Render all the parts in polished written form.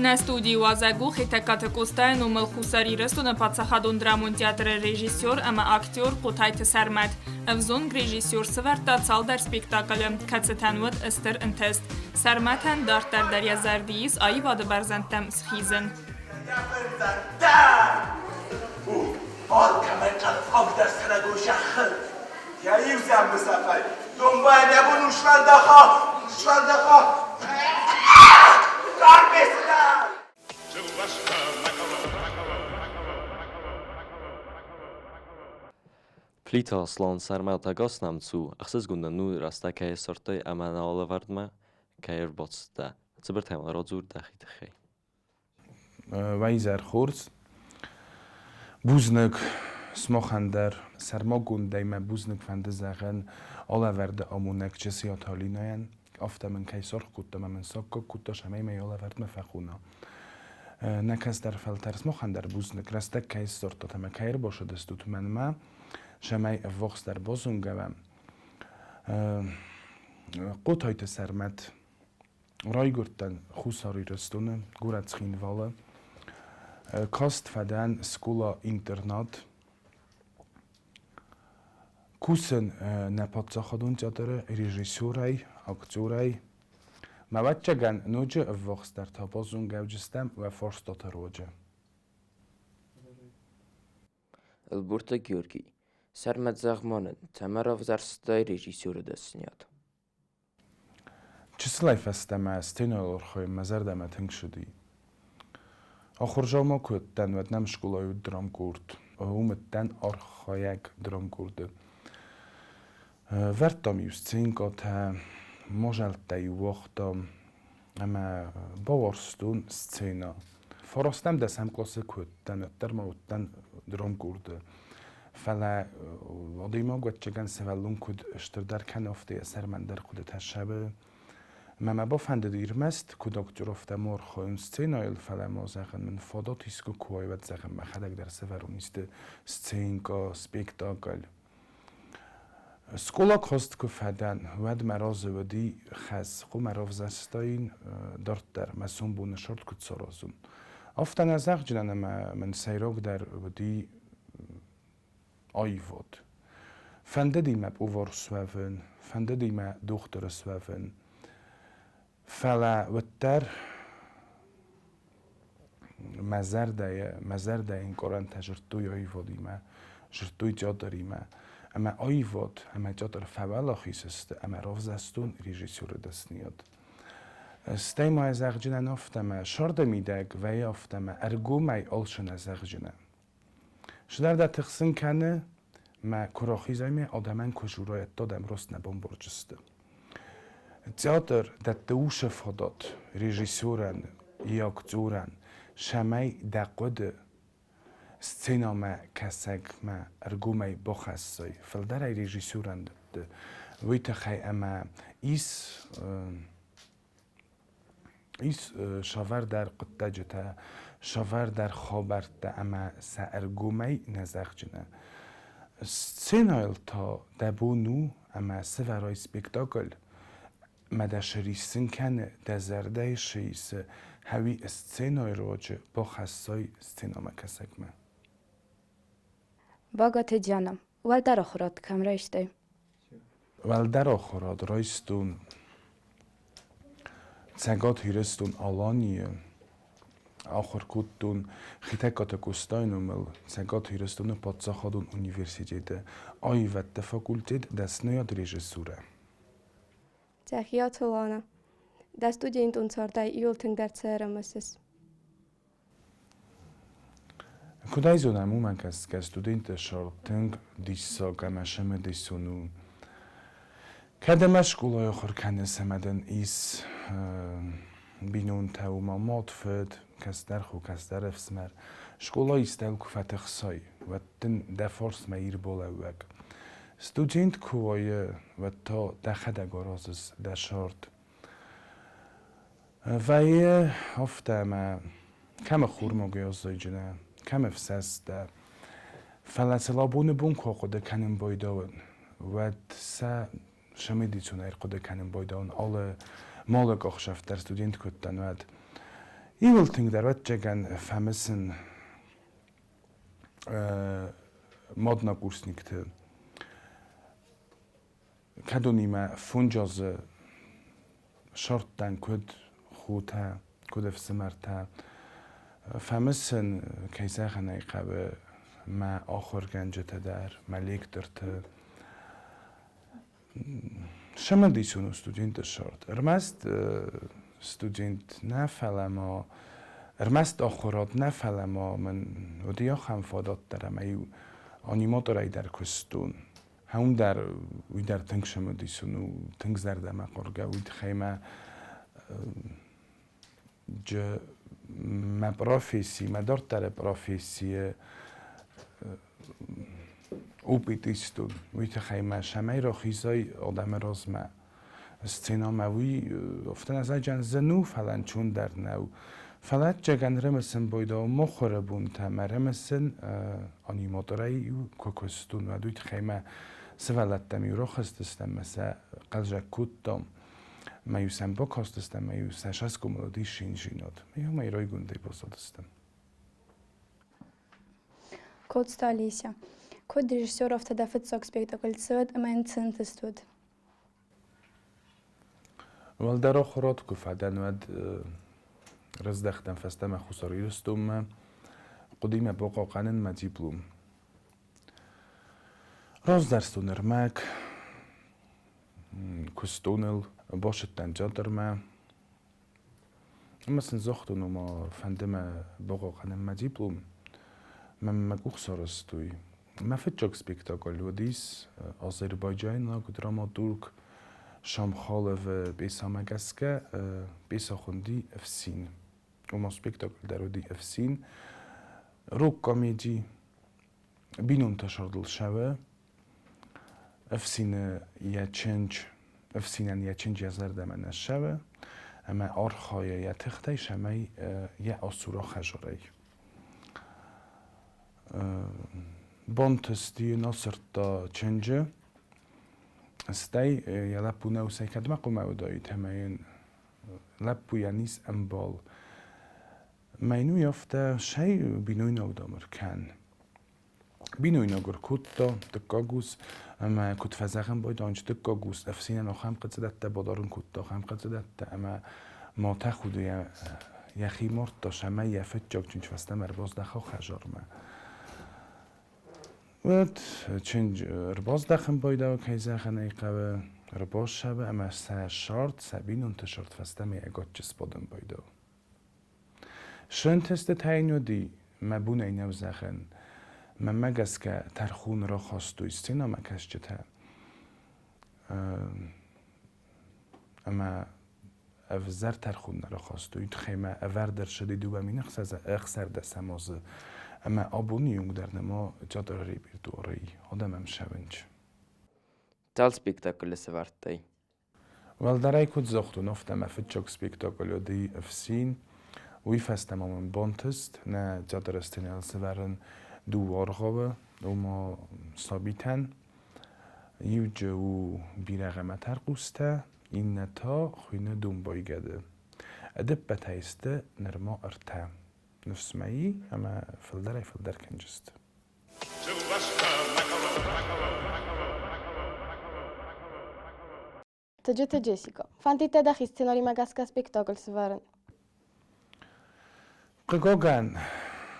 Нӕ студийы уазӕг у Хетӕгкаты Къостайы номыл Хуссар Ирыстоны паддзахадон драмон театры режиссер ӕмӕ актер Хъотайты Сӕрмӕт. Ӕвзонг режиссер сӕвӕрдта цалдӕр спектаклы, кӕцытӕн уыд стыр ӕнтыст. Сӕрмӕтӕн дарддӕр дӕр йӕ зӕрды ис аивады бӕрзӕндтӕм схизын. Алкӕмӕй хъӕлдзӕгдӕр цӕрӕгой зӕххыл. Йӕ иу дзӕмбы цӕфӕй домбайӕн йӕ бон у сфӕлдаха, сфӕлдаха. Карпесы дӕр! Плиты Аслан сӕрмӕ ӕгас нӕм цу, ӕхсызгон нын у рӕстӕг кӕй ссардтай ӕмӕ нӕ алӕвӕрдмӕ кӕй ӕрбацыдтӕ. Цыбыртӕй ма радзур дӕхи тыххӕй. Уӕ хорз. Бузныг сымахӕн дӕр. Сӕрмагондӕй мӕ бузныг фӕнды зӕгъын алӕвӕрды амонӕг Чысиаты Алинӕйӕн. Афтӕ мын кӕй саргъ кодта ӕмӕ мын саккаг кодта, цӕмӕй мӕ алӕвӕрдмӕ фӕхона. Нӕ кӕстӕр фӕлтӕр сымахӕн дӕр бузныг, рӕстӕг кӕй ссардтат ӕмӕ кӕй ӕрбацыдыстут мӕнмӕ, цӕмӕй ӕввахсдӕр базонгӕ уӕм. Хъотайты Сӕрмӕт Райгуырдтӕн Хуссар Ирыстоны, горӕт Цхинвалы. Каст фӕдӕн скъола-интернат. Кусын нӕ паддзахадон театры режиссерӕй, актерӕй. Мӕ ӕвӕццӕгӕн, ноджы ӕввахсдӕр та базонгӕ уыдзыстӕм уӕ фарстаты руаджы. Ӕлборты Георгий, Сӕрмӕт Загъманӕн цӕмӕ равзӕрстай режиссеры дӕсныйад? Чысылӕй фӕстӕмӕ сценӕйыл архайын мӕ зӕрдӕмӕ тынг цыди. Ахуырдзау ма куы уыдтӕн, уӕд нӕм скъолайы уыд драмкъорд. Уым уыдтӕн архайӕг драмкъорды. Вӕрдтам-иу сценкӕтӕ, мадзӕлттӕ-иу уагътам ӕмӕ бауарзтон сценӕ. Фарастӕм дӕсӕм къласы куы уыдтӕн, уӕддӕр ма уыдтӕн драмкъорды. Фӕлӕ адӕймаг ӕвӕццӕгӕн сывӕллон куыд стырдӕр кӕны, афтӕ йӕ сӕрмӕ ӕндӕр хъуыдытӕ ссӕуы. Ӕмӕ мӕ бафӕндыд ӕрмӕст куыд актер, афтӕ ма архайон сценӕйыл, фӕлӕ ма, зӕгъын, мын фадат искуы куы уа, уӕд, зӕгъын, мӕхӕдӕг дӕр сӕвӕрон исты сценкӕ, спектакль. Скъола каст куы фӕдӕн, уӕд мӕ разы уыди хӕс, хъуамӕ равзӕрстаин дарддӕр мӕ сомбоны сӕрд куыд саразон. Афтӕ нӕ зӕгъдзынӕн, ӕмӕ мын сӕйрагдӕр уыди аивад. Фӕндыди мӕ пъувар суӕвын, фӕндыди мӕ дохтыр суӕвын. Фӕлӕ уӕддӕр мӕ зӕрдӕйы, мӕ зӕрдӕйы ӕнкъарӕнтӕ зыдтой аивадимӕ, зыдтой театримӕ. Ӕмӕ аивад ӕмӕ театр фӕуӕлахиз сты ӕмӕ равзӕрстон режиссеры дӕсныйад. Стӕй ма зӕгъджынӕн афтӕ мӕ сӕрды мидӕг вӕййы афтӕ мӕ ӕргомӕй алцы нӕ зӕгъджынӕ. Цыдӕр дӕ тыхсын кӕны, мӕ куы рахизай ме адӕмӕн куы журай, ӕдта дӕм рост нӕ бамбардзысты. Театр дӕтты усы фадат режиссерӕн, йе актерӕн, цӕмӕй дӕ хъуыды сценӕмӕ кӕсӕгмӕ ӕргомӕй бахӕссай. Фылдӕрӕй режиссерӕн дӕтты, уый тыххӕй ӕмӕ ис Ис цавӕрдӕр хъуыддӕджытӕ, цавӕрдӕр хабӕрттӕ ӕмӕ сӕ ӕргомӕй нӕ зӕгъджынӕ. Сценӕйыл та дӕ бон у ӕмӕ сӕвӕрай спектакль, ӕмӕ дӕ сриссын кӕны, дӕ зӕрдӕйы цы исы, хӕуи сценӕйы руаджы бахӕссай сценӕмӕкӕсӕгмӕ. Багаты Диана, уӕлдӕр ахуырад кӕм райстай? Уӕлдӕр ахуырад райстон Цӕгат Ирыстон-Аланийы, ахуыр кодтон Хетӕгкаты Къостайы номыл Цӕгат Ирыстоны паддзахадон университеты аивӕдты факультет дӕсныйад режиссурӕ. Дзӕхиаты Лана, дӕ студентон цардӕй иуыл тынгдӕр цы ӕрымысыс? Куыд ӕй зонӕм, уымӕ гӕсгӕ студентты сӕр тынг диссаг ӕмӕ цымыдисон у. Кӕд ӕмӕ скъолайы ахуыр кӕныс ӕмӕ дын ис бинонтӕ, ома мад, фыд, кӕстӕр хо, кӕстӕр ӕфсымӕр, скъолайы истӕуыл куы фӕтыхсай, уӕд дын дӕ фарсмӕ ӕрбалӕууӕг. Студент куы уай, уӕд та дӕхӕдӕг аразыс дӕ цард. Вӕййы афтӕ, ӕмӕ кӕм ӕххормаг аззайджынӕ, кӕм ӕфсӕстӕ, фӕлӕ сыл абоны бон куы ахъуыды кӕнын байдауын, уӕд сӕ цымыдисон ӕрхъуыды кӕнын байдауын алы малаг ӕхсӕв дӕр студент куы уыдтӕн, уӕд. Иуыл тынгдӕр ӕвӕццӕгӕн фӕмысын моднокурсникты. Кӕдонимӕ фондз азы сырдтӕн куыд хотӕ, куыд ӕфсымӕртӕ. Фӕмысын, кӕй зӕгъын ӕй хъӕуы, мӕ ахуыргӕнджытӕ дӕр, мӕ лекторты. Цымыдисон у студенты сырд. Ӕрмӕст студент нӕ, фӕлӕ ма ӕрмӕст ахуырад нӕ, фӕлӕ ма мын уыди ахӕм фадат дӕр, ӕмӕ-иу аниматорӕй дӕр куыстон. Уым дӕр уый дӕр тынг цымыдисон у, тынг зӕрдӕмӕхъаргӕ. Уый тыххӕй мӕ мӕ професси, мӕ дарддӕры профессийы опыт истон. Уый тыххӕй мӕ цӕмӕй рахизай адӕмы размӕ сценӕмӕ, уый афтӕ нӕ зӕгъӕн зын у, фӕлӕ ӕнцондӕр нӕу. Фӕлӕ ӕцӕгӕн рымысын байдайы мыхуыры бонтӕ ӕмӕ рымысын аниматорӕй куы куыстон, уӕд уый тыххӕй мӕ сывӕллӕттӕм-иу рахызтыстӕм ӕмӕ сӕ хъӕлдзӕг кодтам. Мӕ-иу сӕм бакастыстӕм, ӕмӕ-иу сӕ цӕсгомыл уыдис циндзинад. Ӕмӕ райгондӕй баззадыстӕм. Коцты Олеся. Куыд режиссер, афтӕ дӕ фыццаг спектакль цыд ӕмӕ йын цы ӕнтыст уыд? Уӕлдӕр ахуырад куы фӕдӕн, уӕд раздӕхтӕн фӕстӕмӕ Хуссар Ирыстонмӕ. Хъуыди мӕ бахъахъхъӕнын мӕ диплом. Равзӕрстон ӕрмӕг, куыстон ыл, бацыдтӕн театрмӕ. Ӕмӕ сын загътон, ома фӕнды мӕ бахъахъхъӕнын мӕ диплом. Мӕн мӕ къух сарӕзтой. Мӕ фыццаг спектакль уыдис азербайджайнаг драматург Шамхаловы пьесӕмӕ гӕсгӕ. Пьесӕ хуынди «Ӕфсин». Ома спектакль дӕр уыди «Ӕфсин». Рог комеди, бинонтӕ сырдыл сӕвы. Ӕфсины йӕ чындз, ӕфсинӕн йӕ чындз йӕ зӕрдӕмӕ нӕ ссӕуы ӕмӕ архайы йӕ тыхтӕй, цӕмӕй йӕ асура хӕдзарӕй. Бантысти йын асырдта чындзы, стӕй йӕ лӕппу нӕ усӕй кӕдмӕ хъуамӕ уыдаид ӕмӕ йын лӕппуйӕн ис ӕмбал. Мӕ йын уый афтӕ, сӕй бинойнаг дам ӕркӕн. Бинойнаг ӕркодта дыккаг ус, ӕмӕ куыд фӕзӕгъӕн байдайынц, дыккаг ус ӕфсинӕн ахӕм хъыцъыдӕттӕ бадарын кодта, ахӕм хъыцъыдӕттӕ, ӕмӕ ма тӕхуды йӕхи мардта, цӕмӕй йӕ фыццаг чындз фӕстӕмӕ ӕрбаздӕха хӕдзармӕ. Уӕд чындз ӕрбаздӕхын байдайы, кӕй зӕгъын ӕй хъӕуы, ӕрбассӕуы ӕмӕ сӕ сӕрд, сӕ бинонты сӕрд фӕстӕмӕ йӕ гаччы сбадын байдайы. Сӕнтӕстытӕ йын уыди, мӕ бонӕй нӕу зӕгъӕн. Мӕнмӕ гӕсгӕ тӕрхон рахастой сценӕмӕкӕсджытӕ ӕмӕ ӕвзӕр тӕрхон нӕ рахастой. Уый тыххӕй мӕ ӕвӕрд ӕрцыди 2016 азы ӕмӕ абоны онг дӕр нӕма театры репертуарӕй адӕм ӕм ссӕуынц. Цал спектаклы сӕвӕрдтай? Уӕлдӕрӕй куыд загътон, афтӕ мӕ фыццаг спектакль уыди «Ӕфсин». Уый фӕстӕ ма мын бантыст нӕ театры сценӕйыл сӕвӕрын дыууӕ аргъауы, ома сабитӕн. Иуджы у «Бирӕгъ ӕмӕ тӕрхъустӕ», иннӕ та хуыйны «Домбай гӕды». Ӕдӕппӕтӕй сты нырма ӕртӕ. Ныфс мӕ и, ӕмӕ фылдӕрӕй-фылдӕр кӕнджысты. Тыджыты Джессика, фӕндид дӕ дӕхи сценаримӕ гӕсгӕ спектакль сывӕрын? Хъыгагӕн,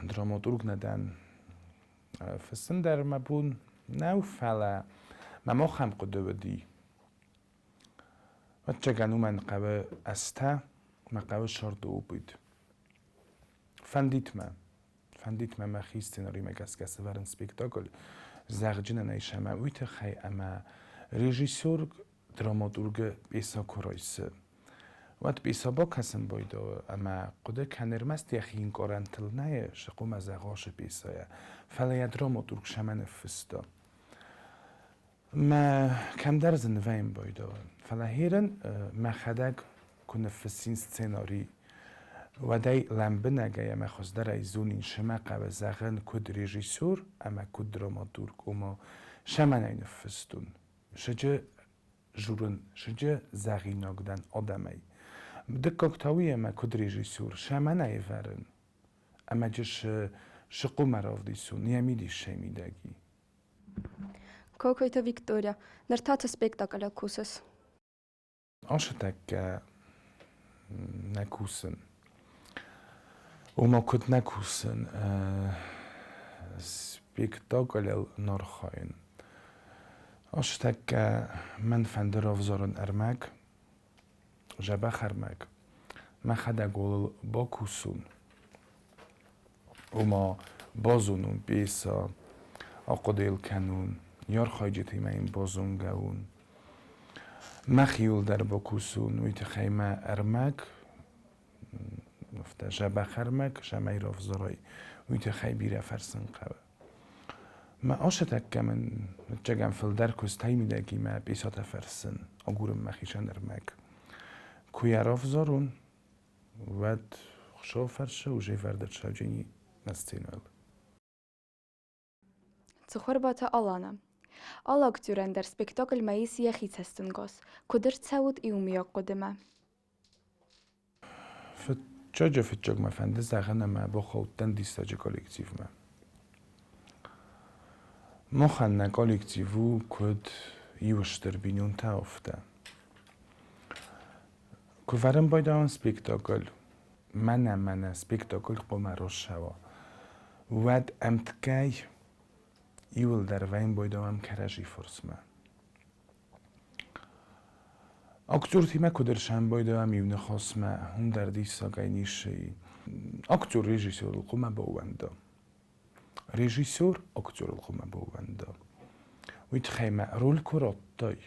драматург нӕ дӕн. Фыссын дӕр мӕ бон нӕу, фӕлӕ мӕм ахӕм хъуыды уыди. Ӕвӕццӕгӕн уымӕн хъӕуы азтӕ мӕ хъӕуы сӕрды опыт. Фӕндид мӕ, фӕндид мӕ мӕхи сценаримӕ гӕсгӕ сӕвӕрын спектакль, зӕгъджынӕн ӕй сӕмӕ уый тыххӕй, ӕмӕ режиссер драматургы пьесӕ куы райсы, уӕд пьесӕ бакӕсын байдайы ӕмӕ хъуыды кӕны ӕрмӕст йӕхи ӕнкъарӕнтыл нӕ цы хъуамӕ зӕгъа шы пьесӕйӕ, фӕлӕ йӕ драматург сӕмӕ ныффыста. Мӕ кӕмдӕр дзы нывӕйын байдайы, фӕлӕ херын мӕхӕдӕг куы ныффыссин сценари, уӕд ӕй лӕмбынӕгӕй ӕмӕ хуыздӕрӕй зонин, шымӕ хъӕуы зӕгъын куыд режиссер ӕмӕ куыд драматург, ома шӕмӕнӕй ныффыстон. Сыджы журын, сыджы зӕгъинаг дӕн адӕмӕй. Дыккаг та уый, ӕмӕ куыд режиссер, шӕмӕнӕй ӕвӕрын ӕмӕ джы шы хъумӕ равдисон, йӕ мидис сӕ мидӕги. Кокойты Виктория, ныр та цы спектаклыл кусыс? Ацытӕккӕ нӕ кусын. Ома куыд нӕ кусын? Спектаклыл нӕ архайын. Ацытӕккӕ мӕн фӕнды равзарын ӕрмӕг, дзӕбӕх ӕрмӕг. Мӕхӕдӕг уыл бакусон. Ома базонун пьесӕ, ахъуыды йыл кӕнун, йе архайджытимӕ йын базонгӕ ун. Мӕхиуыл дӕр бакусун, уый тыххӕй мӕ ӕрмӕг, афтӕ дзӕбӕх ӕрмӕг цӕмӕй равзарай, уый тыххӕй бирӕ фӕрсын хъӕуы. Мӕ ацытӕккӕ мын ӕвӕццӕгӕн фылдӕр куыстӕй мидӕгимӕ пьесӕтӕ фӕрсын, агурын мӕхицӕн ӕрмӕг. Куы йӕ равзарон, уӕд Хуыцау фӕрсы, уже вӕрд ӕрцӕуджени на сценӕйыл. Цыхуырбаты Алана. Алы актерӕн дӕр спектакльмӕ ис йӕхи цӕстӕнгас. Куыд ӕрцӕут иумиаг хъуыдымӕ? Фыццаджы фыццаг мӕ фӕнды зӕгъын ӕмӕ бахаудтӕн диссаджы коллективмӕ. Махӕн нӕ коллектив у куыд иу стыр бинонтӕ, афтӕ. Куы вӕрын байдайон спектакль, мӕнӕ-мӕнӕ спектакль хъуамӕ рассӕуа, уӕд ӕмткӕй иуылдӕр вӕййын байдайӕм кӕрӕдзи фарсмӕ. Актертимӕ куыд ӕрсӕмбӕлдӕм иу ныхасмӕ, уым дӕр диссагӕй ницы и. Актер режиссерыл хъуамӕ баууӕнда. Режиссер актерыл хъуамӕ баууӕнда. Уый тыххӕй мӕ роль куы радтай,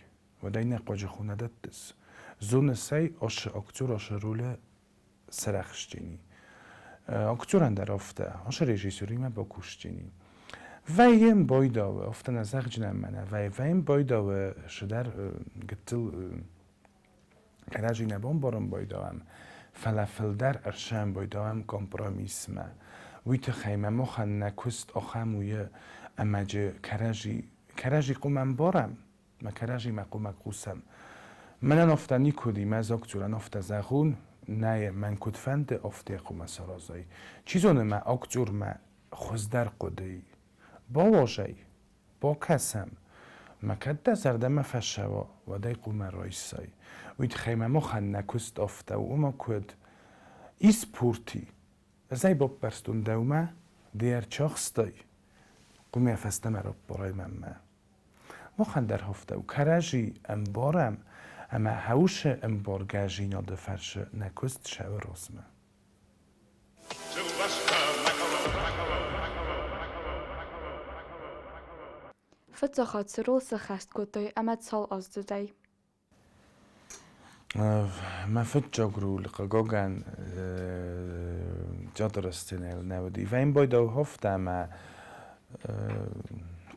уӕд ӕй нӕ хъуаджы хо нӕ дӕттыс. Зоныс ӕй, ашы актер ашы ролы сарӕхстджыни. Актерӕн дӕр афтӕ, ашы режиссеримӕ бакусджыни. Вӕййӕм байдауы, афтӕ нӕ зӕгъджынӕн мӕнӕ, вӕййӕм байдауы цыдӕр гыццыл кӕрӕдзи нӕ бамбарын байдауӕм, фӕлӕ фылдӕр ӕрсӕм байдауӕм компромиссмӕ. Уый тыххӕй мӕ махӕн нӕ куыст ахӕм у, ӕмӕ джы кӕрӕдзи, кӕрӕдзи хъуамӕ ӕмбарӕм, мӕ кӕрӕдзимӕ хъуамӕ хъусӕм. Мӕнӕн афтӕ никуы уыди, мӕ актёрӕн афтӕ зӕгъун, нӕ, мӕн куыд фӕнды, афтӕ хъуамӕ саразай. Чи зоны, мӕ актёрмӕ хуыздӕр хъуыды бауазай, бакӕсӕм. Мӕ кӕд дӕ зӕрдӕмӕ фӕцӕуа, уӕд ӕй хъуамӕ райсай. Уый тыххӕй мӕ махӕн нӕ куыст афтӕ у, ома куыд? Ис пурти. Ӕз ӕй баппӕрстон дӕумӕ, ды ӕрцахстай, хъуамӕ фӕстӕмӕ раппарай мӕнмӕ. Махӕн дӕр афтӕ у, кӕрӕдзи ӕмбарӕм ӕмӕ хӕусы ӕмбаргӕдзинады фӕрцы нӕ куыст цӕуы размӕ. Фыццаг хатт цы роль сӕххӕст кодтай ӕмӕ цал аздзыдӕй? Мӕ фыццаг роль, хъыгагӕн, театры сценӕйыл нӕ уыди. Вӕййын байдау хафта ӕмӕ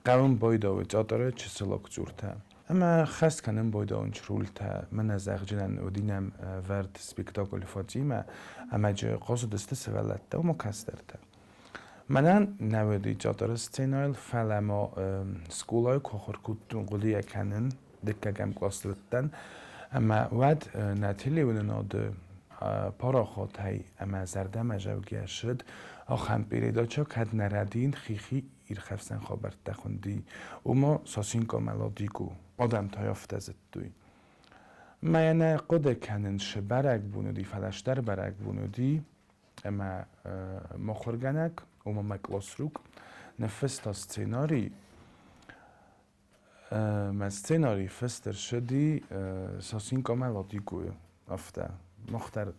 хъӕуын байдауы театры чысыл актертӕ. Ӕмӕ хӕст кӕнын байдауынц рольтӕ. Мӕнӕ зӕгъджынӕн уыди нӕм вӕрд спектакль Фатимӕ ӕмӕ джы хъазыдысты сывӕллӕттӕ, ома кӕстӕртӕ. Мӕнӕн нӕ уыди театры сценӕйыл, фӕлӕ ма скъолайы куы ахуыр кодтон хъуыдыйӕ кӕнын, дыккӕгӕм къласы уыдтӕн, ӕмӕ уӕд нӕ телеуынынады парахатӕй ӕмӕ зӕрдӕмӕдзӕугӕ ссыд ахӕм передачӕ, кӕд нӕ рӕдийын, хихи ирхӕфсӕн хабӕрттӕ хуынди, ома Сосинка мӕ Ладико. Адӕм та афтӕ зыдтой. Мӕ нӕ хъуыды кӕнын, цы бӕрӕгбон уыди, фӕлӕ стыр бӕрӕгбон уыди, ӕмӕ мыхуыргӕнӕг, ома мӕ къласрук, ныффыста сценарий. Мӕ сценарий фыст ӕрцыди Сосинкъомӕ Ладикъойы, афтӕ. Мах дӕр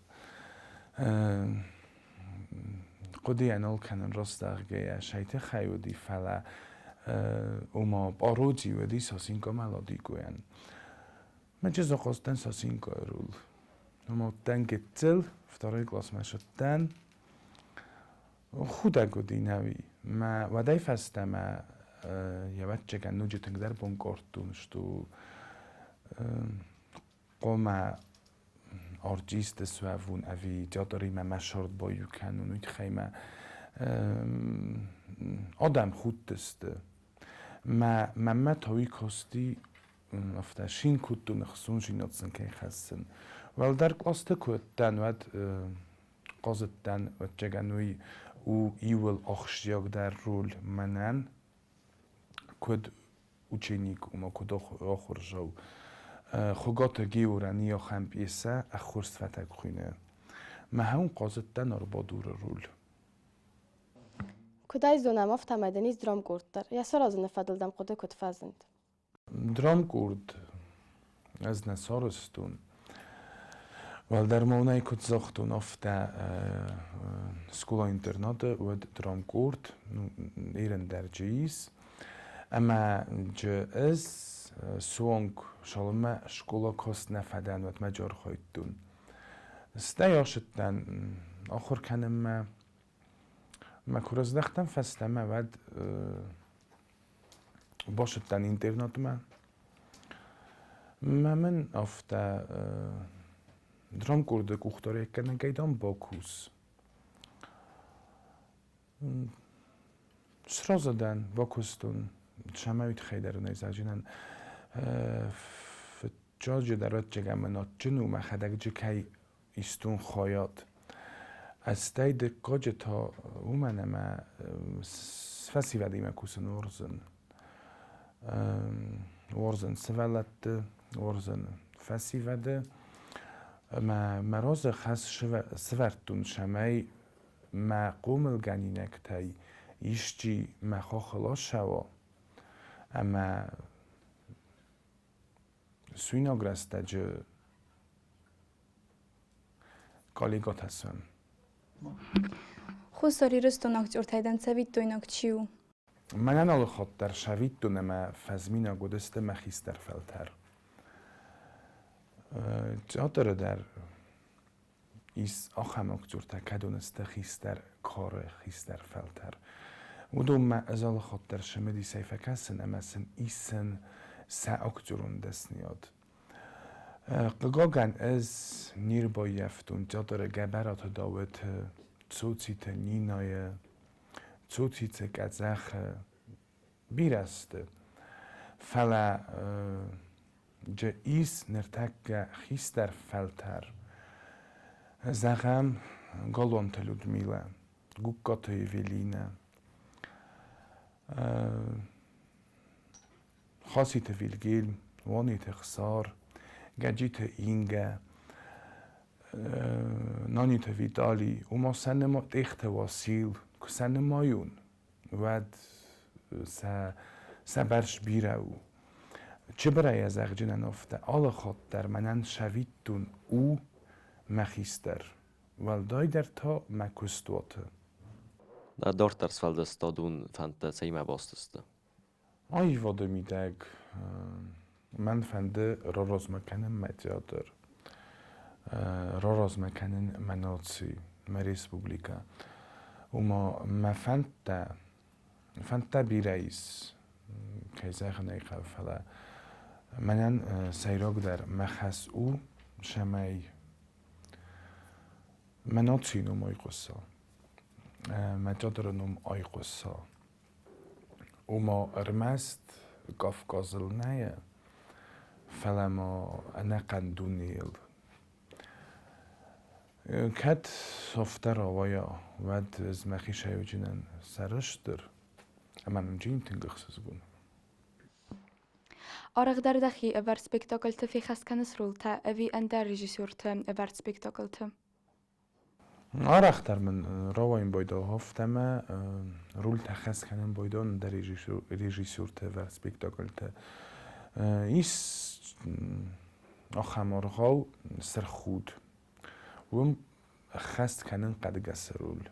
хъуыдыйӕ нал кӕнын раст зӕгъгӕйӕ, сӕй тыххӕй уыди, фӕлӕ ома пароди уыди Сосинкъомӕ Ладикъойӕн. Мӕ чызджы хъазтӕн Сосинкъойы роль. Ома уыдтӕн гыццыл, второй классмӕ сыдтӕн. Худӕг уыди нӕуи. Мӕ уӕдӕй фӕстӕмӕ ӕвӕццӕгӕн ноджы тынгдӕр бонкъордтон, что хъуамӕ артист суӕвун ӕви театримӕ мӕ сӕрд баиу кӕнун, уый тыххӕй мӕ адӕм худтысты. Мӕ мӕмӕ та уый касти афтӕ шин кодтон, ӕхцонзинад сын кӕй хӕссын. Уӕлдӕр къласты куы уыдтӕн, уӕд хъазыдтӕн, ӕвӕццӕгӕн уый у иууыл ахсджиагдӕр роль мӕнӕн, куыд ученик, ома куыд ахуырдзау. Хуыгаты Георӕн ахӕм пьесӕ ӕххуырст фӕтӕг хуыйны. Мӕхӕн хъазыдтӕн Арбадуры роль. Куыд ӕй зонӕм, афтӕмӕй дын ис дромкъорд дӕр. Йӕ саразыны фӕдыл дӕм хъуыды куыд фӕзынд? Дромкъорд ӕз нӕ сарӕзтон. Уӕлдӕр ма уын куыд загътон, афтӕ скъола-интернаты уӕд дромкъорд ирӕн дӕр джы ис. Ӕмӕ джы ӕз суанг цалынмӕ скъола каст нӕ фӕдӕн, уӕдмӕ джы архайдтон. Стӕй ацыдтӕн ахуыр кӕнынмӕ. Мӕ куы раздӕхтӕн фӕстӕмӕ, уӕд бацыдтӕн интернатмӕ. Мӕ мын афтӕ дромкъорды къухдариуӕггӕнӕгӕй дам бакус. Сразы дӕн, бакуыстон, цӕмӕй уый тыххӕй дӕр нӕ зӕгъдзынӕн. Фыццаджы дӕр ӕвӕццӕгӕн мын адджын у, мӕхӕдӕг джы кӕй истон хайад. Стӕй дыккаджы та уымӕн ӕмӕ фӕсивӕдимӕ кусын уарзын. Уарзын сывӕллӕтты, уарзын фӕсивӕды. Ӕмӕ мӕ разы хӕс сӕвӕрдтон, цӕмӕй мӕ хъомылгӕнинӕгтӕй исчи мӕ хохыл ацӕуа ӕмӕ суинаг рӕстӕджы коллегӕтӕ суӕм. Хуссар Ирыстоны актертӕй дӕн цӕвиттойнаг чи у? Мӕнӕн алы хатт дӕр сӕвиттон ӕмӕ фӕзминаг уыдысты мӕ хистӕр фӕлтӕр. Театры дӕр ис ахӕм актертӕ, кӕдон сты хистӕр кары хистӕр фӕлтӕр. Уыдонмӕ ӕз алы хатт дӕр цымыдисӕй фӕкӕсын ӕмӕ сын исын сӕ актерон дӕсныйад. Хъыгагӕн, ӕз не рбаййӕфтон театры Гӕбӕраты Дауыты, Цоциты Нинӕйы, Цоциты Къӕдзӕхы, бирӕ сты. Фӕлӕ джы ис ныртӕккӕ хистӕр фӕлтӕр. Зӕгъӕм, Голонты Людмилӕ, Гугкаты Евелинӕ, Хаситы Вильгельм, Уаниты Хсар, Гӕджиты Ингӕ, Наниты Витали, ома сӕ Тъехты Уасил, куы сӕ нымайон, уӕд сӕ сӕ бӕрц бирӕ у. Чыбырӕй зӕгъджынӕн афтӕ алы хатт дӕр мӕнӕн сӕвиттон у мӕ хистӕр, уӕлдайдӕр та мӕ куыстуаты. Дарддӕр сфӕлдыстадон фӕндтӕ цӕимӕ баст сты? Аивады мидӕг мӕн фӕнды раразмӕ кӕнын мӕ театр, раразмӕ кӕнын мӕ наци, мӕ республикӕ. Ома мӕ фӕндтӕ, фӕндтӕ бирӕ ис, кӕй зӕгъын ӕй хъӕуы, фӕлӕ мӕнӕн сӕйрагдӕр мӕ хӕс у, цӕмӕй мӕ нацийы ном айхъуыса, мӕ театры ном айхъуыса. Ома ӕрмӕст Кавказыл нӕ, фӕлӕ ма ӕнӕхъӕн дунейыл. Кӕд афтӕ рауайа, уӕд ӕз мӕхи сӕйуджынӕн сӕрыстыр ӕмӕ мын джин тынг ӕхсызгон. Арӕхдӕр дӕхи ӕвӕрд спектакльты феххӕст кӕныс ролтӕ ӕви ӕндӕр режиссерты ӕвӕрд спектакльты? Арӕхдӕр мын рауайын байдайы афтӕмӕ рольтӕ хӕс кӕнын байдайын ӕндӕр режиссерты ӕвӕрд спектакльты. Ис ахӕм аргъау Сырх худ. Уым ӕххӕст кӕнын хъӕдгӕсы роль.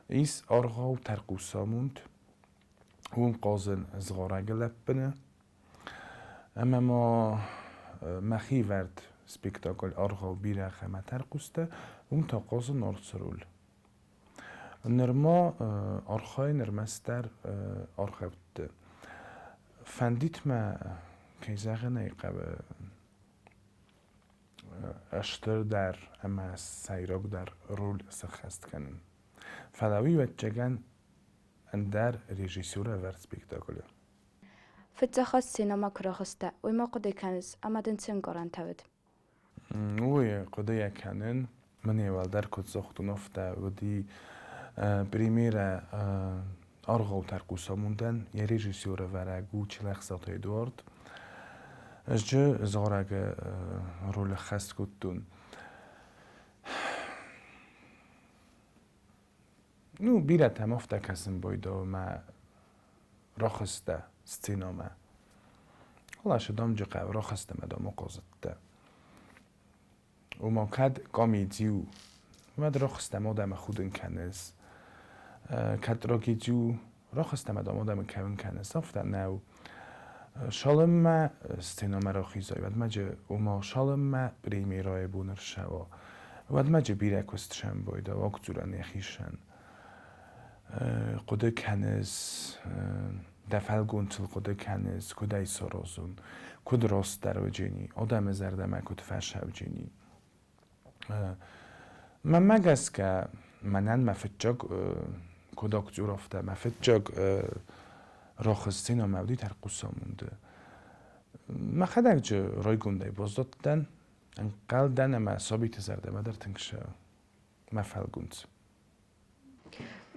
Ис аргъау Тӕрхъусамонд. Уым хъазын згъорӕгы лӕппыны. Ӕмӕ ма мӕхи вӕрд спектакль аргъау Бирӕгъ ӕмӕ тӕрхъустӕ, уым та хъазын арсы роль. Нырма архайын ӕрмӕстдӕр аргъӕутты. Фӕндит мӕ, кӕй зӕгъын ӕй хъӕуы, стырдӕр ӕмӕ сӕйрагдӕр роль сӕххӕст кӕнын. Фӕлӕ уый, ӕвӕццӕгӕн, ӕндӕр режиссер ӕвӕрд спектаклы. Фыццаг хатт сценӕмӕ куы рахызтӕ, уый ма хъуыды кӕныс, ӕмӕ дын цы ӕнкъарӕнтӕ уыд? Уый хъуыдыйӕ кӕнын. Мӕнӕ уӕлдӕр куыд загътон, афтӕ уыди премьерӕ аргъау Тӕрхъусамондӕн. Йӕ режиссер-ӕвӕрӕг у Челӕхсаты Эдуард. Ӕз зарӕгы роль ӕххӕст кодтон. Ну, бирӕтӕм афтӕ кӕсын байдайы мӕ рахызтӕ сценӕмӕ. Алашы дамджы хъӕу рахызтӕ мӕ дам ахъазыдтӕ. Ома кӕд комеди у, уӕд рахызтӕ ма адӕмы худын кӕныс. Кӕд трагеди у, рахызтӕ ма дам адӕмы кӕуын кӕныс. Афтӕ нӕу. Цалынмӕ сценӕмӕ рахизай, уӕдмӕ джы, ома цалынмӕ премьерӕйы бон ӕрцӕуа, уӕдмӕ джы бирӕ куыст сӕмбӕлда актерӕн йӕхицӕн. Хъуыды кӕныс, дӕ фӕлгонцыл хъуыды кӕныс, куыд ӕй саразон, куыд растдӕр уыджени, адӕмы зӕрдӕмӕ куыд фӕсӕуджени. Мӕнмӕ гӕсгӕ, мӕнӕн мӕ фыццаг, куыд актер, афтӕ мӕ фыццаг рахыз сценӕмӕ уыди тӕрхъусамонды. Мӕхӕдӕг джы райгондӕй баззадтӕн, ӕнхъӕл дӕн ӕмӕ сабиты зӕрдӕмӕ дӕр тынг ссӕуы мӕ фӕлгонц.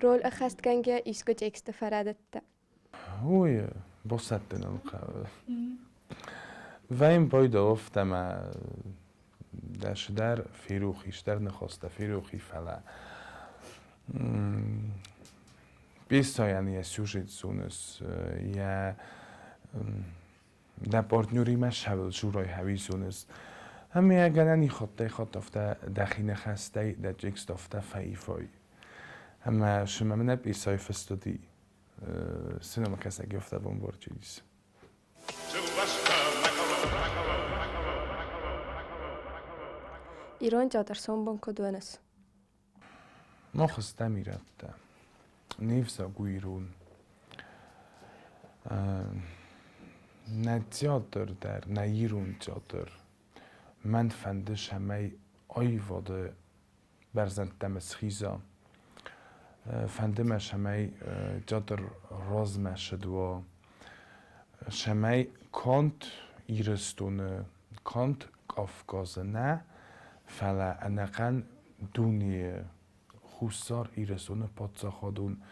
Роль ӕххӕстгӕнгӕ искуы тексты фӕрӕдыдтӕ? Уый басӕттын ыл хъӕуы. Вӕййын пайда афтӕ ӕмӕ дӕ цыдӕр ферох и, цыдӕр ныхӕстӕ ферох и, фӕлӕ пьесӕйӕн йӕ сюжет зоныс, йӕ дӕ партнеримӕ цӕуыл дзурай, уый зоныс. Ӕмӕ йӕ гӕнӕн и хаттӕй-хатт афтӕ дӕхи ныхӕстӕй дӕ текст афтӕ фӕивай. Ӕмӕ цымӕ мӕнӕ пьесӕйы фыст уыди, сценӕмӕкӕсӕг афтӕ бамбарджын ис. Ирон театр сомбон куыд уыныс? Мах стӕм ирӕттӕ. Не взаг у ирон. Нӕ театр дӕр, нӕ ирон театр мӕн фӕнды, цӕмӕй аивады бӕрзӕндтӕм схиза. Фӕнды мӕ, цӕмӕй театр размӕ цыд уа, цӕмӕй канд Ирыстоны, канд Кавказы нӕ, фӕлӕ ӕнӕхъӕн дунейы Хуссар Ирыстоны паддзахадон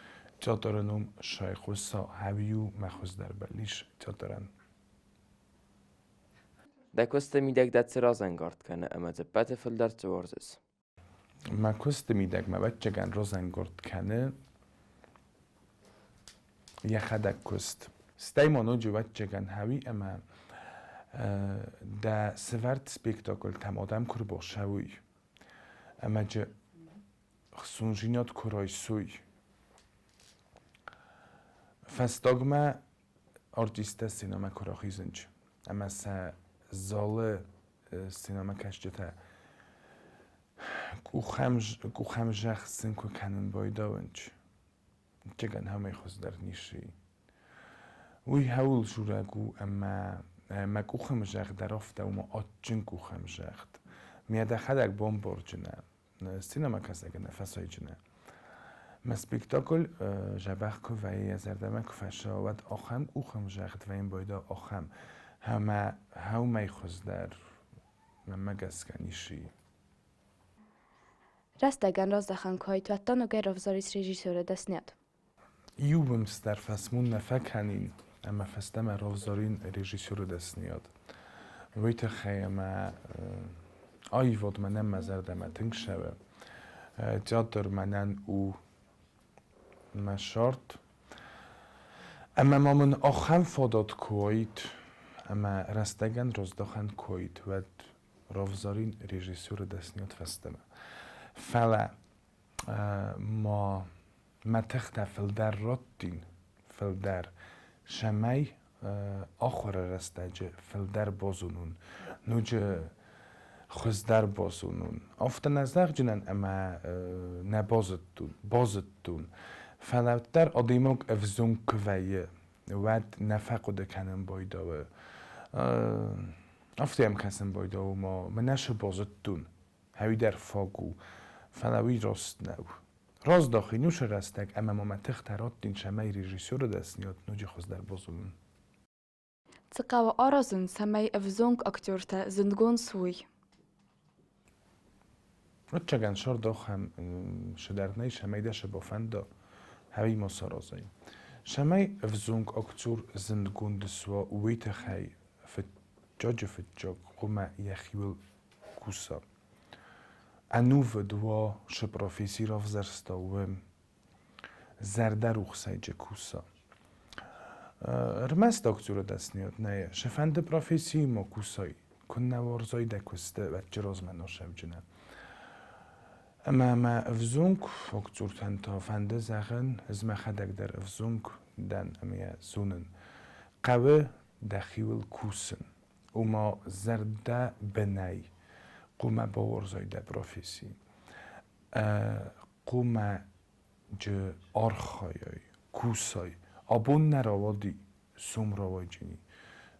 театры ном сайхъуыса ӕви у мӕ хуыздӕр бӕллиц театрӕн. Дӕ куысты мидӕг дӕ цы разӕнгард кӕны ӕмӕ дзы ӕппӕты фылдӕр цы уарзыс? Мӕ куысты мидӕг мӕ ӕвӕццӕгӕн разӕнгард кӕны йӕхӕдӕг куыст. Стӕй ма ноджы ӕвӕццӕгӕн хауи ӕмӕ дӕ сывӕрд спектакльтӕм адӕм куы рбацӕуой ӕмӕ джы хцондзинад куы райсой. Фӕстагмӕ артисттӕ сценӕмӕ куы рахизынц ӕмӕ сӕ залы сценӕмӕкӕсджытӕ къухӕмзӕхст сын куы кӕнын байдауынц, ӕвӕццӕгӕн ахӕмӕй хуыздӕр ницы и. Уый хӕуыл дзурӕг у, ӕмӕ мӕ къухӕмзӕгъд дӕр афтӕ у, мӕ адджын къухӕмзӕгъд. Ме дӕхӕдӕг бамбарджынӕ, сценӕмӕкӕсӕг нӕ фӕсайджынӕ. Мӕ спектакль дзӕбӕх куы вӕййы, йӕ зӕрдӕмӕ куы фӕцӕуы, уӕд ахӕм къухӕмзӕгъд вӕййын байдайы, ахӕм, ӕмӕ уымӕй хуыздӕр мӕнмӕ гӕсгӕ ницы и. Рӕстӕгӕн раздӕхӕн куы уайд, уӕд та ногӕй равзарис режиссеры дӕсниад? Иу бындз дӕр фӕсмон нӕ фӕкӕнин. Ӕмӕ фӕстӕмӕ равзарин режиссеры дӕсныйад. Уый тыххӕй ӕмӕ аивад мӕнӕн мӕ зӕрдӕмӕ тынг цӕуы. Театр мӕнӕн у мӕ цард. Ӕмӕ ма мын ахӕм фадат куы уаид, ӕмӕ рӕстӕгӕн раздахӕн куы уаид, уӕд равзарин режиссеры дӕсныйад фӕстӕмӕ. Фӕлӕ ма мӕ тыхтӕ фылдӕр раттин, фылдӕр, цӕмӕй ахуыры рӕстӕджы фылдӕр базонон, ноджы хуыздӕр базонон. Афтӕ нӕ зӕгъдзынӕн, ӕмӕ нӕ базыдтон, базыдтон, фӕлӕ уӕддӕр адӕймаг ӕвзонг куы вӕййы, уӕд нӕ фӕхъуыды кӕнын байдауы. Афтӕ йӕм кӕсын байдауы, ма мӕнӕ цы базыдтон, ӕви дӕр фаг у, фӕлӕ уый раст нӕу. Раздахин уыцы рӕстӕг ӕмӕ ма мӕ тыхтӕ раттин, цӕмӕй режиссеры дӕсныйад ноджы хуыздӕр базонон. Цы хъӕуы аразын, цӕмӕй ӕвзонг актертӕ зындгонд суой? Ӕвӕццӕгӕн сӕрд ахӕм цыдӕр нӕй, цӕмӕй дӕ цы бафӕнда, ӕви ма саразай. Цӕмӕй ӕвзонг актер зындгонд суа, уый тыххӕй фыццаджы-фыццаг хъуамӕ йӕхиуыл куса. Ӕнувыд уа, цы професси равзӕрста, уым. Зӕрдӕрухсӕй куса. Ӕрмӕст актеры дӕсныйад нӕй, цыфӕнды профессийы ма кусай, куыннӕ уарзай дӕ куысты, уӕд размӕ насӕуджынӕ. Ӕмӕ мӕ ӕвзонг актертӕн та фӕнды зӕгъын, ӕз мӕхӕдӕг дӕр ӕвзонг дӕн ӕмӕ йӕ зонын. Хъӕуы дӕхиуыл кусын. Ома зӕрдӕбынӕй хъуамӕ бауарзай дӕ професси. Хъуамӕ архайай, кусай. Абон нӕ рауади, сом рауайджыни.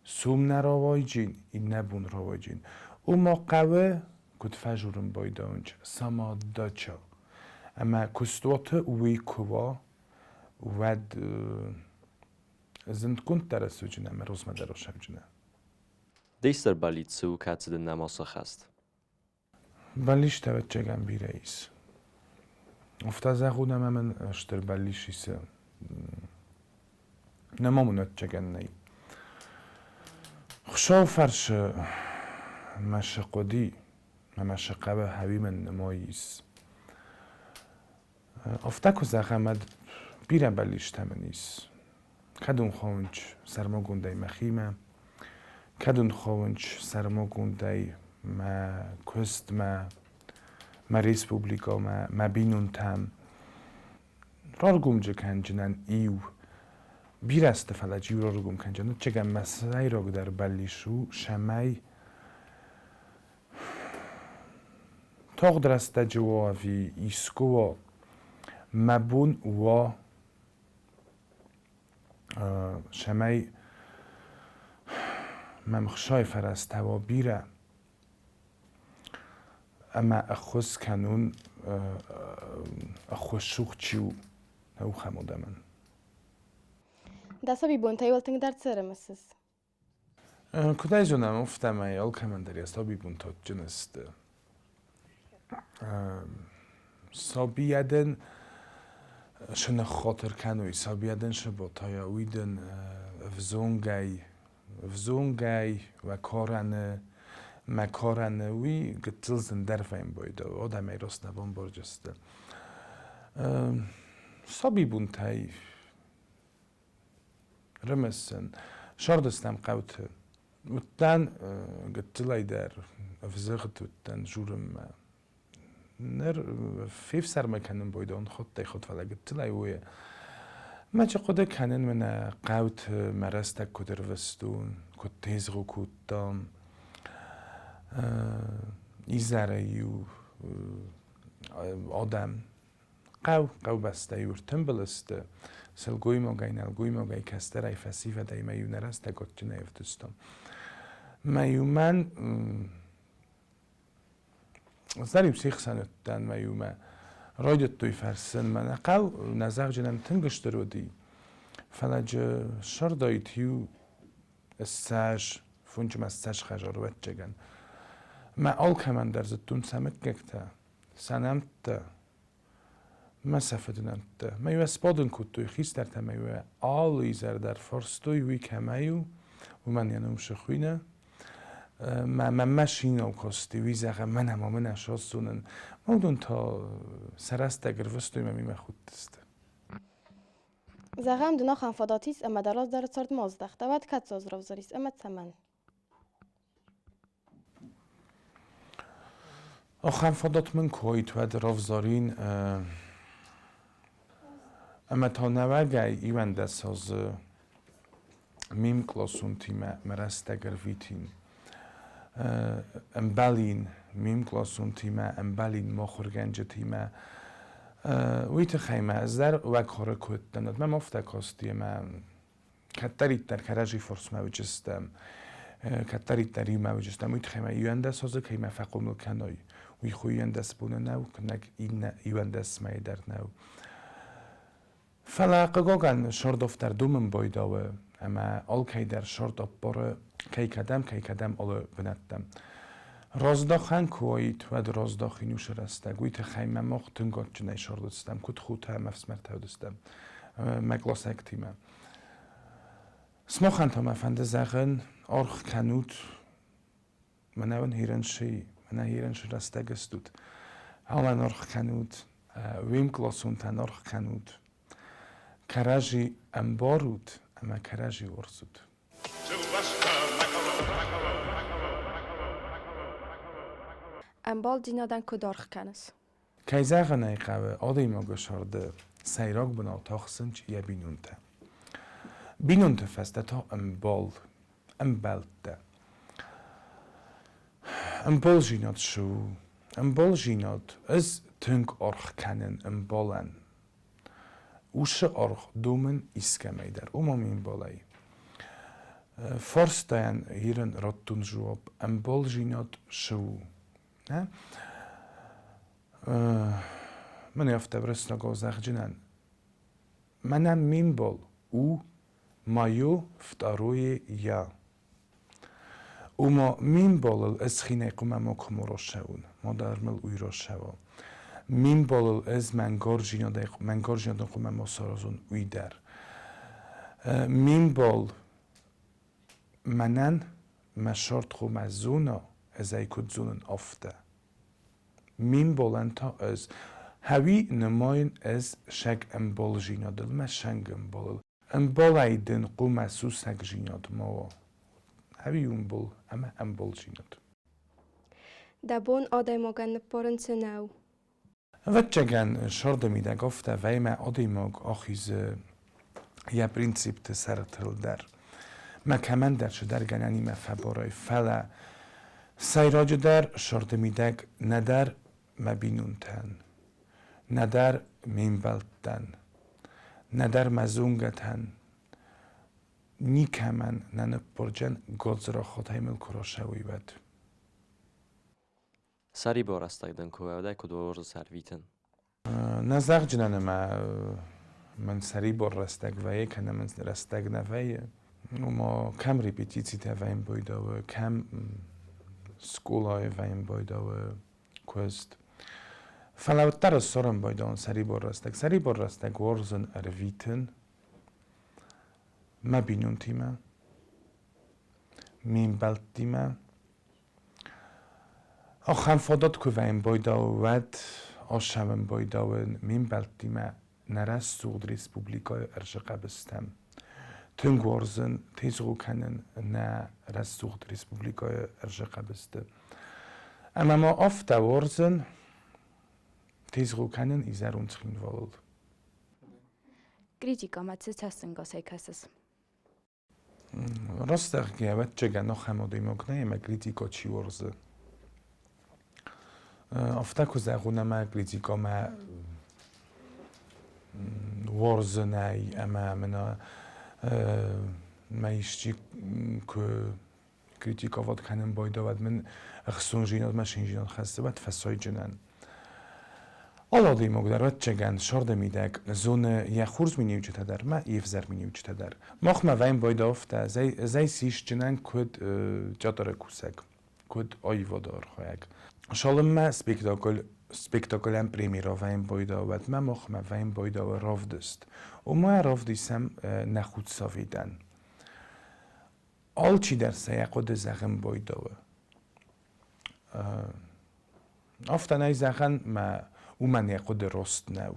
Сом нӕ рауайджин, иннӕ бон рауайджин. Ома хъӕуы, куыд фӕжурын байдауынч, самоотдача. Ӕмӕ куыстуаты уый куы уа, уӕд зындгонддӕр ӕрцӕуджын ӕмӕ розмӕ дӕр осӕвджынӕ. Де стыр бӕллиц цы у, кӕцы дын нӕма сӕххӕст? Бӕллицтӕ ӕвӕццӕгӕн бирӕ ис. Афтӕ зӕгъун ӕмӕ мын стыр бӕллиц ис. Нӕма мын ӕвӕццӕгӕн нӕй. Хуыцау фӕрсы мӕ цы хъуыди ӕмӕ цы хъӕуы, ӕви мын нымой ис. Афтӕ куы зӕгъӕм, уӕд бирӕ бӕллицтӕ мын ис. Кӕд уын хъӕуынц сӕрмагондӕй мӕхимӕ, кӕд уын хъӕуынц сӕрмагондӕй мӕ куыстмӕ, мӕ республикӕмӕ, мӕ бинонтӕм. Раргомджы кӕнджынӕн иу бирӕ сты, фӕлӕ иу раргом кӕнджын. Ӕвӕццӕгӕн мӕ сӕйрагдӕр бӕллиц у, цӕмӕй Тагъд рӕстӕджы уа ӕви искуы уа, мӕ бон уа, цӕмӕй мӕм хсай фӕрӕзтӕ уа бирӕ ӕмӕ ӕххуыс кӕнон, ӕххуысцух чи у, ахӕм адӕмӕн. Дӕ сабибонтӕй уал тынгдӕр цы ӕрымысыс? Куыд ӕй зонӕм, афтӕмӕй алкӕмӕн дӕр йӕ сабибонтӕ адджын сты. Сабийӕ дын цы ныххатыр кӕной, сабийӕ дын цы батайа, уый дын ӕвзонгӕй, ӕвзонгӕй уӕ карӕны, мӕ карӕны, уый гыццыл зындӕр фембӕлд адӕмӕй раст нӕ бамбардзысты. Сабибонтӕй Рымыссын. Сӕрдыстӕм хъӕуты. Уыдтӕн гыццылӕй дӕр, ӕвзыгъд уыдтӕн журынмӕ. Ныр фефсӕрмы кӕнын бойдон ходтӕй-ход, фӕлӕ гыццылӕй уый. Мӕ чи хъуыды кӕнын мӕнӕ хъӕуты мӕ рӕстӕг куыд ӕрвыстон, куыд тезгъо кодтам. Изӕрӕй-иу адӕм Хъӕу, хъӕубӕстӕ-иу ӕртымбыл сты, сылгоймагӕй, нӕлгоймагӕй, кӕстӕрӕй, фӕсивӕдӕй мӕ-иу нӕ рӕстӕг адджынӕй ӕвдыстам. Мӕ-иу мӕн ӕз се хсӕн уыдтӕн, мӕ-иу мӕ райдыдтой фӕрсын, мӕнӕ хъӕу нӕ зӕгъджынӕн тынг стыр уыди, фӕлӕ джы сырдаид иу ссӕдз, фунчмӕ 20 хӕдзары ӕвӕццӕгӕн. Мӕ алкӕмӕн дӕр зыдтон сӕ мыггӕгтӕ, сӕ нӕмттӕ. Мӕ сӕ фыднӕмттӕ. Мӕ-иу сбадын кодтой хистӕртӕ, мӕ-иу алы изӕр дӕр фарстой, уый кӕмӕй у, уымӕн йӕ ном цы хуыйны. Мӕ мӕ машинӕ касти, уый зӕгъы, мӕнӕ ма мӕнӕ сасдзонын. Мӕ уыдон та сӕ рӕстӕг ӕрвыстой мӕ мемӕ худтысты. Зӕгъӕм, дын ахӕм фадат ис, ӕмӕ дӕ раздӕры цардмӕ аздӕхтӕ, уӕд кӕцы аз равзарис ӕмӕ цӕмӕн? Ахӕм фадат мын куы уаид, уӕд равзарин ӕмӕ та нӕуӕгӕй 11 азы ме мкъласонтимӕ мӕ рӕстӕг ӕрвитин. Ӕмбӕлин ме мкъласонтимӕ, ӕмбӕлин мӕ ахуыргӕнджытимӕ. Уый тыххӕй мӕ ӕз дӕр уӕгхоры кодтон. Мӕм афтӕ касти, ӕмӕ кӕддӕриддӕр кӕрӕдзи фарсмӕ уыдыстӕм, кӕддӕриддӕр иумӕ уыдыстӕм, уый тыххӕй мӕ 11 азы кӕимӕ фӕхъомыл кӕной, уый хуы 11 боны нӕу, кӕнӕг иннӕ 11 мӕйы дӕр нӕу. Фӕлӕ, хъыгагӕн, сӕрдоф дӕр домын байдауы, ӕмӕ алкӕй дӕр сӕрд ӕппары кӕй кӕдӕм, кӕй кӕдӕм алы бынӕттӕм. Раздахӕн куы уаид, уӕд раздахин уыцы рӕстӕг. Уый тыххӕй мӕ мах тынг адджынӕй сӕрдыдыстӕм, куыд хотӕ ӕмӕ ӕфсымӕртӕ уыдыстӕм мӕ къласӕгтимӕ. Сымахӕн та мӕ фӕнды зӕгъын, аргъ кӕнут, мӕнӕ уын хирӕнсы, мӕнӕ хирӕнсы рӕстӕг стут. Алӕн аргъ кӕнут, уе мкъласонтӕн аргъ кӕнут. Кӕрӕдзи ӕмбарут ӕмӕ кӕрӕдзи уарзут. Ӕмбалдзинадӕн куыд аргъ кӕныс? Кӕй зӕгъын ӕй хъӕуы, адӕймаджы сӕрды сӕйраг бынат ахсынц йӕ бинонтӕ. Бинонты фӕстӕ та ӕмбал, ӕмбӕлттӕ. Ӕмбалдзинад цы у? Ӕмбалдзинад ӕз тынг аргъ кӕнын ӕмбалӕн. Уыцы аргъ домын искӕмӕй дӕр, ома ме мбалӕй. Фарстайӕн ирын радтон жуапп, ӕмбалдзинад цы у? Мӕн афтӕ рӕстӕгау зӕгъджынӕн. Мӕнӕн ме мбал у мое второе я. Ома ме мбалыл ӕз хинӕй хъуамӕ макуы рацӕуон, ма дӕр мыл уый рацӕуа. Ме мбалыл ӕз мӕнгардзинадӕй мӕнгардзинадӕн хъуамӕ ма саразон, уый дӕр. Ме мбал мӕнӕн мӕ сӕрд хъуамӕ зона, ӕз ӕй куыд зонын, афтӕ. Ме мбалӕн та ӕз хӕуи нымайын ӕз сӕг ӕмбалдзинадыл, мӕ сӕнг ӕмбалыл. Ӕмбалӕй дын хъуамӕ сусӕгдзинад ма уа. Ӕви ӕмбал ӕмӕ ӕмбалдзинад. Дӕ бон адӕймагӕн ныббарын цы нӕу? Ӕвӕццӕгӕн, сӕрды мидӕг афтӕ вӕймӕ адӕймаг ахизы йӕ принципты сӕртыл дӕр. Мӕ кӕмӕндӕр цыдӕр гӕнӕнимӕ фӕбарай, фӕлӕ сӕйраджыдӕр сӕрды мидӕг нӕдӕр мӕ бинонтӕн, нӕдӕр ме мбӕлттӕн, нӕдӕр мӕ зонгӕтӕн никӕмӕн нӕ ныббурджӕн гадзрахатӕй мыл куы рацӕуой, уӕд. Сӕрибар рӕстӕг дын куы уӕлдай куыд уарзыс ӕрвитын? Нӕ зӕгъджынӕн ӕмӕ мӕн сӕрибар рӕстӕг вӕййы, кӕнӕ мын рӕстӕг нӕ вӕййы. Ома кӕм репетицитӕ вӕййын байдауы, кӕм скъолайы вӕййын байдауы куыст. Фӕлӕ уӕддӕр ӕз ссарын байдауын сӕрибар рӕстӕг. Сӕрибар рӕстӕг уарзын ӕрвитын мӕ бинонтимӕ, ме мбӕлттимӕ. Ахӕм фадат куы вӕййын байдауы, уӕд ацӕуын байдауын ме мбӕлттимӕ нӕ рӕсугъд республикӕйы ӕрзыхъӕбыстӕм. Тынг уарзын тезгъо кӕнын нӕ рӕсугъд республикӕйы ӕрзыхъӕбысты. Ӕмӕ ма афтӕ уарзын тезгъо кӕнын изӕрон Цхинвалыл. Критикӕмӕ цы цӕстӕнгасӕй кӕсыс? Раст ӕвӕццӕгӕн, ахӕм адӕймаг нӕй, ӕмӕ критикӕ чи уарзы. Афтӕ куы зӕгъон, ӕмӕ критикӕмӕ уарзынӕй ӕмӕ мӕнӕ мӕ исчи куы критиковать кӕнын байдауӕд мын ӕхцондзинад мӕ циндзинад хӕссы, уӕд фӕсайджынӕн. Алы адӕймаг дӕр, ӕвӕццӕгӕн, сӕрды мидӕг зоны йӕ хорз миниуджытӕ дӕр ӕмӕ йе взӕр миниуджытӕ дӕр. Махмӕ вӕййын байдӕфтӕ, зӕй сисджынӕн куыд театры кусӕг, куыд аивады архайӕг. Цалынмӕ спектакль Спектаклӕн премьерӕ вӕййын байдайы, уӕдмӕ махмӕ вӕййын байдайы равдыст. Уымӕ равдисӕм нӕ худсавидӕн. Алчидӕр сӕ йӕ хъуыды зӕгъын байдайы. Афтӕ нӕй зӕгъӕн, мӕ уымӕн йӕ хъуыды раст нӕу.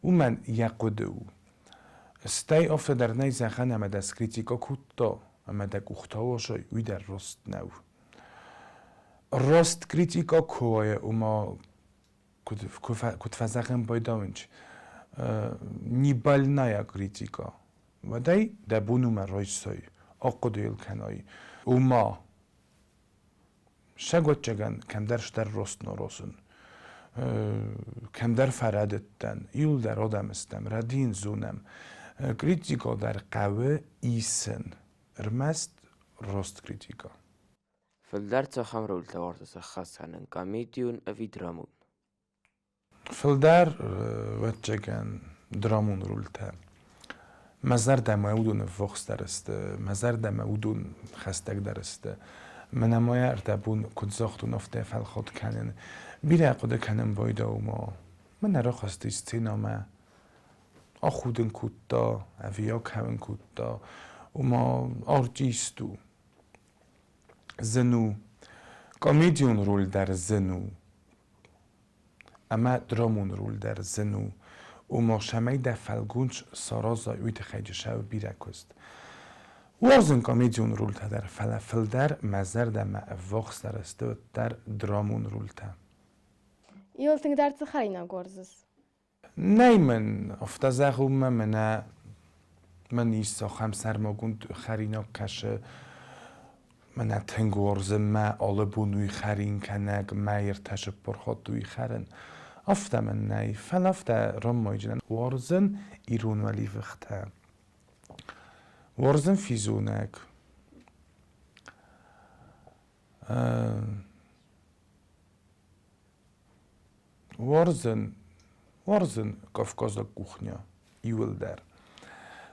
Уымӕн йӕ хъуыды у. Стӕй афтӕ дӕр нӕй зӕгъӕн, ӕмӕ дӕ скритикӕ кодта, ӕмӕ дӕ къухтӕ уасай, уый дӕр раст нӕу. Раст критикӕ куы уайа, ома куыд фӕзӕгъӕн байдауынч, не больная критика, уӕд ӕй дӕ бон уымӕ райсай, ахъуыды йыл кӕнай. Ома Сӕгуӕччӕгӕн кӕмдӕр стӕр рост норосын, кӕмдӕр фӕрӕдыдтӕн, иуылдӕр адӕм стӕм, рӕдийын зонӕм. Критикӕ дӕр хъӕуы исын, ӕрмӕст рост критикӕ. Фылдӕр цахӕм рольтӕ уарзыс ӕххӕст кӕнын, комедион ӕви драмон? Фылдӕр, ӕвӕццӕгӕн, драмон рольтӕ. Мӕ зӕрдӕмӕ уыдон ӕввахсдӕр сты, мӕ зӕрдӕмӕ уыдон хӕстӕгдӕр сты. Мӕнӕ ма ӕрдӕбон куыд загътон, афтӕ фӕлхатт кӕнын. Бирӕ хъуыды кӕнын байдауы ма. Мӕн ӕрахасти сценӕмӕ, ахудын кодта ӕви акӕуын кодта, ома артист у. Зын у. Комедион роль дӕр зын у. Ӕмӕ драмон роль дӕр зын у. Ома цӕмӕй дӕ фӕлгонц саразай, уый тыххӕй дысӕуы бирӕ куыст. Уарзын комедион рольтӕ дӕр, фӕлӕ фылдӕр мӕ зӕрдӕмӕ ӕввахсдӕр сты уӕддӕр драмон рольтӕ. Иуыл тынгдӕр цы хӕринаг уарзыс? Нӕй мын, афтӕ зӕгъынмӕ мӕнӕ мӕн ис ахӕм сӕрмагонд хӕринаг кӕсы. Мӕнӕ тынг уарзын мӕ алы бон уый хӕрин кӕнӕг, мӕ ӕртӕ хатты уый хӕрын. Афтӕ мын нӕй, фӕлӕ афтӕ рамайджынӕн уарзын ирон уӕливыхтӕ. Уарзын физонӕг. Уарзын, уарзын кавказаг кухня иуылдӕр.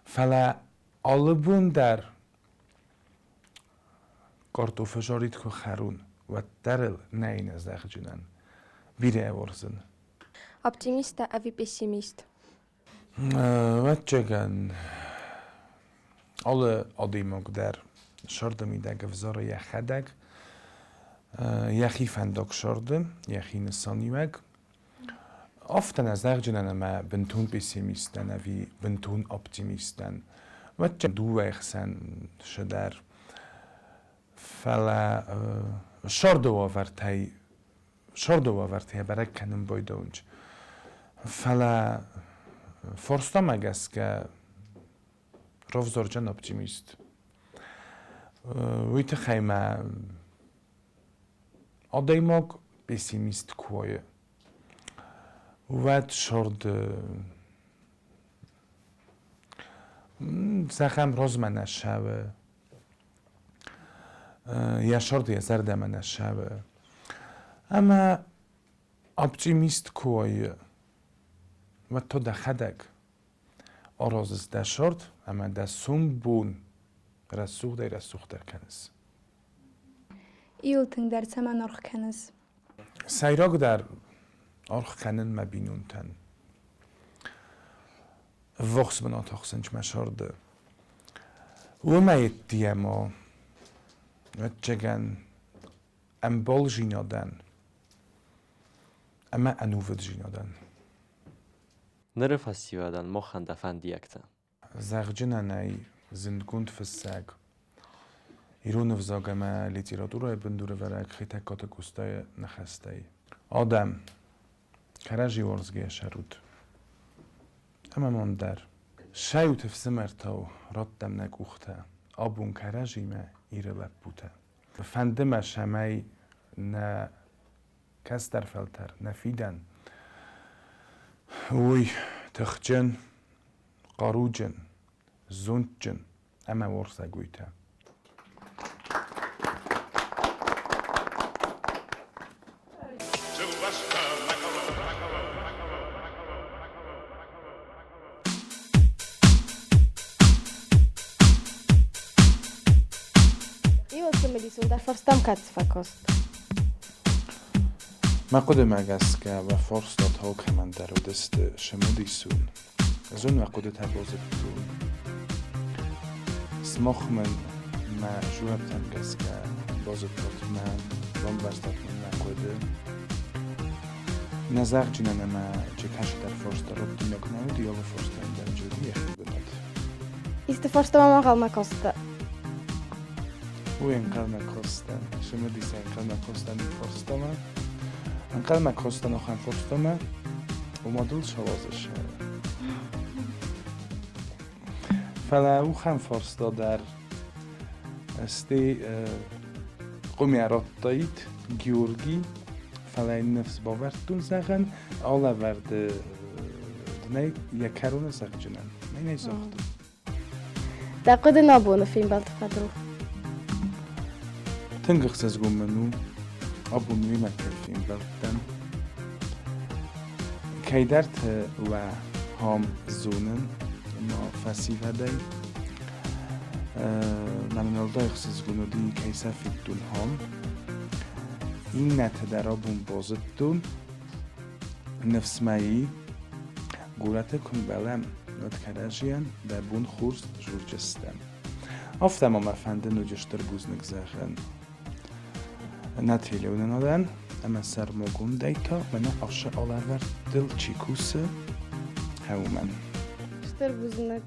Фӕлӕ алы бон дӕр картофы жарит куы хӕрон, уӕддӕр ыл нӕ зӕгъджынӕн. Бирӕ уарзын. Оптимист дӕ ӕви пессимист? Ӕвӕццӕгӕн, алы адӕймаг дӕр сырды мидӕг ӕвзары йӕхӕдӕг, йӕхи фӕндаг сырды, йӕхи нысаниуӕг. Афтӕ нӕ зӕгъджынӕн ӕмӕ бынтон пессимист дӕн ӕви бынтон оптимист дӕн. Ӕвӕццӕгӕн, дыууӕйы хсӕн цыдӕр. Фӕлӕ сырды уавӕртӕй сырды уавӕртӕ бӕрӕг кӕнын байдауынц. Фӕлӕ форстамӕ гӕсгӕ равзарджын оптимист. Уый тыххӕй мӕ адӕймаг пессимист куы уайы, уӕд сырды цахӕм размӕ нӕ ссӕуы, йӕ сырд йӕ зӕрдӕмӕ нӕ ссӕуы. Ӕмӕ оптимист куы вӕййы, уӕд то дӕхӕдӕг аразыс дӕ сырд ӕмӕ дӕ сомбон рӕсугъдӕй-рӕсугъддӕр кӕныс. Иуыл тынгдӕр цӕмӕн аргъ кӕныс? Сӕйрагдӕр аргъ кӕнын мӕ бинонтӕн. Ӕввахс бынат ахсынч мӕ сӕрды. Уымӕй ӕддийӕ ма, ӕвӕццӕгӕн, ӕмбалдзинадӕн ӕмӕ ӕнувыддзинадӕн. Ныры фӕсивӕдӕн махӕн дӕ фӕндиӕгтӕ. Зӕгъджынӕн ӕй зындгонд фыссӕг, ирон ӕвзаг ӕмӕ литературӕйы бындурӕвӕрӕг Хетӕгкаты Къостайы ныхӕстӕй. Адӕм, кӕрӕдзи уарзгӕйӕ сӕрут. Ӕмӕ мӕм дӕр. Сӕйут ӕфсымӕртау, раттӕм нӕ къухтӕ, абон кӕрӕдзимӕ Иры лӕппутӕ. Фӕнды мӕ, цӕмӕй нӕ кӕстӕр фӕлтӕр, нӕ фидӕн уый тыхджын, хъаруджын, зондджын ӕмӕ уарзӕгойтӕ. Иуыл цымыдисон дӕр фӕрстӕм кӕд цы фӕкаст? Мӕ хъуыдымӕ гӕсгӕ, уӕ фарстатӕ алкӕмӕн дӕр уыдысты цымыдисон. Ӕз уын уӕ хъуыдытӕ базыдтон. Сымах мын мӕ дзуӕпптӕм гӕсгӕ базыдтат мӕн, бамбӕрстат мын мӕ хъуыды. Нӕ зӕгъджынӕн ӕмӕ чи кӕсыдӕр фарста раттинаг нӕ уыди, алы фарстӕн дӕр джы уыди йӕхи бынат. Исты фарстамӕ ма ӕнхъӕлмӕ кастӕ? Уый ӕнхъӕлмӕ кастӕн, цымыдисӕй ӕнхъӕлмӕ кастӕн иу фарстамӕ. Ӕнхъӕлмӕ кастӕн ахӕм фарстамӕ, ома дыл сауадзыс. Фӕлӕ ухӕм фарста дӕр сте къуымӕ радтаид Георги, фӕлӕ йын ныфс бавӕрдтон, зӕгъӕн, алӕвӕрды дын ӕй йӕ кӕроны зӕгъджынӕн. Мӕнӕй загътон. Дӕ хъуыды нӕ абоны фембӕлды фӕдыл? Тынг ӕхсызгон мын у, абон уемӕ кӕй фембӕлдтӕн. Кӕйдӕрты уӕ хам зонын ма фӕсивӕдӕй. Мӕнӕн уӕлдай ӕхсызгон уыди, кӕй сӕ федтон хам. Иннӕты дӕр абон базыдтон. Ныфс мӕ и, горӕты куы мбӕлӕм, уӕд кӕрӕдзийӕн дӕ бон хорз дзурджыстӕм. Афтӕ ма мӕ фӕнды ноджы стыр бузныг зӕгъын нӕ телеуынынадӕн ӕмӕ сӕрмагондӕй та мӕнӕ ацы алӕвӕрдтыл чи кусы, уымӕн. Стыр бузныг.